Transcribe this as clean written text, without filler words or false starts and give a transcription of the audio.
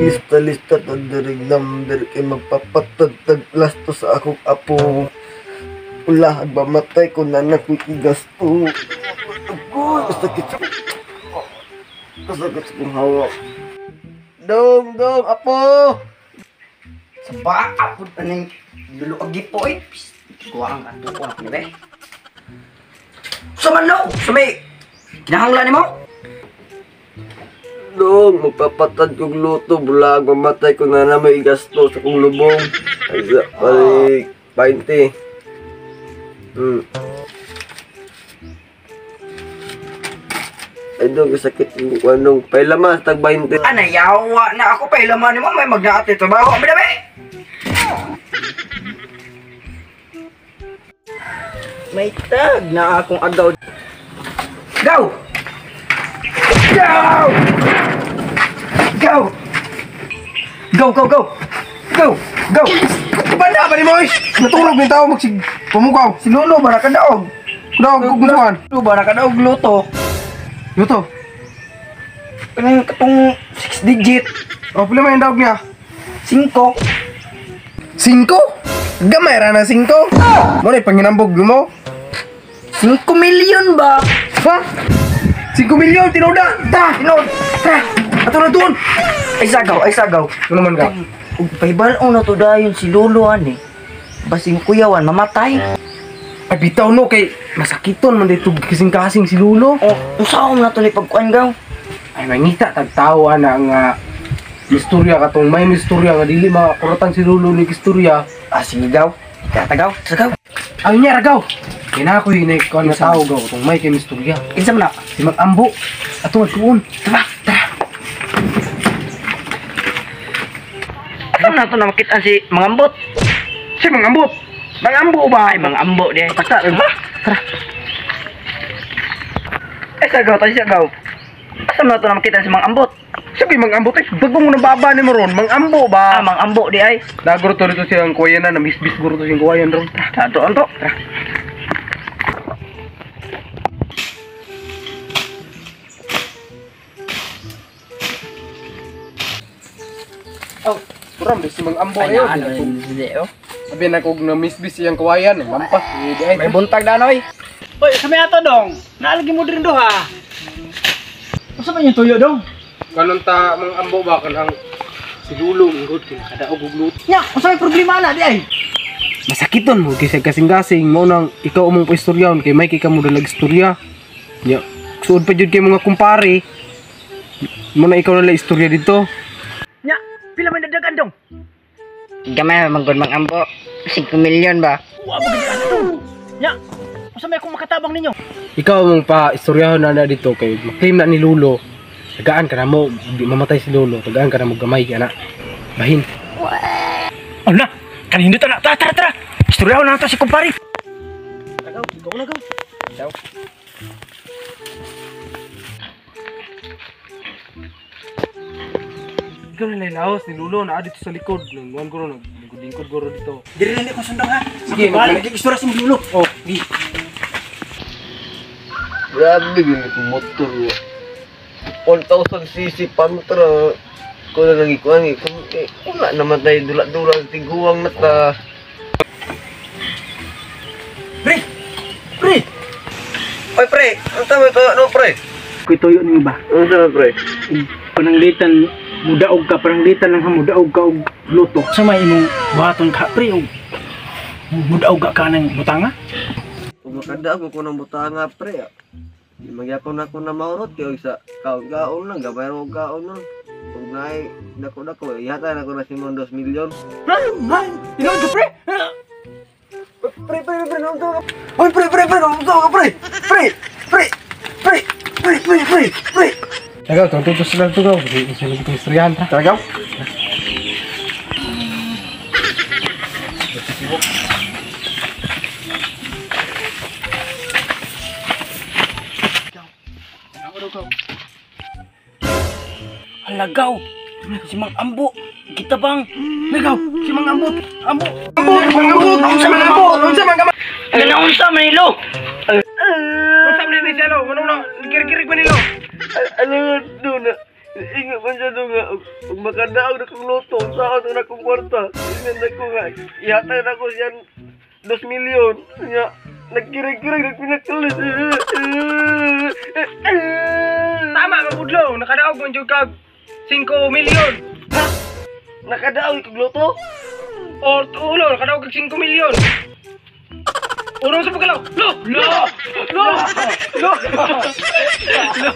Lista-lista to dirig number kay magpapatagtag plasto sa akong apo. Wala, mamatay ko na nakikigasto. Agoy, kasakit sa... Kasakit sa kong hawak. Dong, dong, apo! Sa ba, apo, anong luluagi po eh. Kuha ang katuko na be. Sa man lo! Sa may kinahanglan ni mo? Dong, magpapatad kong luto. Bulag, mamatay ko na na may gasto sa kong lubong. Ay, balik, 20. Ay, dong, kasakit yung anong pailaman, tag 20. Anayawa na ako, pailaman ni mo. May magnaate trabaho. Abi na be! May tag na akong agaw. Go! Go! Go! Go, go, go! Go! Go! Banda ba ni mo? Natulog ni tao magsig pumukaw. Si Lolo ba nakadaog? Daog gustuhan. Lolo ba nakadaog luto? Luto. Kanang katong 6 digit. O pila man yung daog niya? 5. 5? Gamay ra na 5. Mo na panginambog mo. 5 million ba? Ha? 5 milyon tinuda. Ta, Tinuod. Ta. Ato na tuon. Ay sagaw, ay sagaw. Ano man ka? Ug pahibal-on na to dayon si Lolo ani. Basing kuyawan mamatay. Ay bitaw no kay masakiton man dito kasing-kasing si Lolo. O, unsaon na to ni pagkuan gaw? Ay mangita tag tawo ana nga istorya katong may istorya nga dili makakuratan si Lolo ni istorya. Ah, sige gaw. Tatagaw, tagaw. Ay niya ragaw. Kina ko yun kuan nga tawo gaw katong may kay istorya. Kinsa man na? Si Mag-ambo. Ato tuon. Tara, tara. Ato na to na makita si Mangambot. Si Mangambot. Mangambo ba? Ay, Mangambo di. Basta, Tara. Tara. Ay sagaw, tayo sagaw. Asa man na to na makita si Mangambot? Sabi Mangambot ay bagong nang baba ni mo ron. Mangambo ba? Ah, Mangambo di ay. Nagro to dito siyang kuwayan na namisbis guro to siyang kuwayan ron. Tara, anto, anto. Tara. Oh, kuram si Mangambo Ay, ayo. ano, hindi, oh. Sabi na kog namisbis siyang kuwayan, lampas. Di ay. May buntag na, noy. Oy, sa may ato dong. Naalagi mo din duha. Unsa man yung tuyo dong? Kanon ta Mangambo ba kanang si Lolo inggod kay nakadaog og luto. Nya, unsa may problema na di ay? Masakiton mo kaysa kasing-kasing mo nang ikaw among paistoryaon kay may kay kamo dalag istorya. Nya, suod pa jud kay mga kumpare. Mo na ikaw na lang istorya dito. Nya, pila man dadagan dong? Gamay man gud Mangambo. 5 milyon ba? Wa ba gid ana dong? Nya, unsa may akong makatabang ninyo? Ikaw among pa istoryahon na na dito kay maklaim na ni Lolo. Tagaan ka na mo, di mamatay si Lolo, tagaan ka na mo gamay ana. Bahin. Oh na, kanindot na. Tara, tara, tara. Istoryahon na nato si kumpare. Tagaw, ikaw na gaw. Daw. Ikaw na laos ni Lolo na dito sa likod. Nangwan ko ron, naglingkod guro dito. Diri na ko sundang ha. Sige, Sige, lagi istorya si Lolo. Oh, di. Grabe, gini kong motor. 1000cc Pantra. Ko na lang ikuan eh. Kung eh, wala naman tayo dula-dula sa tiguang na ta. Pre! Pre! Oy, pre! Ang tama ito, ano, pre? Kuy tuyo ninyo ba? Ang tama, pre? Pananglitan mudaog ka, pananglitan lang ha mudaog ka og luto. Sa may imong buhaton ka pre og mudaog ka ng butanga? Kung makadaog ko ng butanga, pre. Di magyapon na ako na maurot kay sa kaon-kaon lang, gabay ra og kaon lang. Kung naay dako-dako, ihata na ko na si Mon 2 milyon. Tinuod ka pre? Pre, pre, pre, nung ka. Oy, pre, pre, pre, nung ka, pre. Pre, pre, pre, pre, pre, pre, pre. Tagaw, tuto sila to gaw. Sige, sila ko istoryahan ta. Tagaw. Halagaw! Si Mang Ambo! Kita bang? Nagaw! Si Mang Ambo! Ambo! Ambo, Ambo, unsa man ambo? Unsa man gamay? Ano unsa man nilo? Unsa man ni siya lo? Ano na? Kirik-kirik man nilo. Ano doon na? Ingat man siya doon nga, ug makadaog na kong loto, saan na akong kwarta. Ingat na ko nga, ihatag na ko siya 2 milyon. Nga, nagkirig-kirig, nagpinakalis. Tama mabudlong, nakadaog man jud kag 5 milyon. Ha? Nakadaog kog loto? Or ulo, nakadaog kag 5 milyon. Unong sa pagkalaw. Lo! Lo! Lo! Lo! Lo!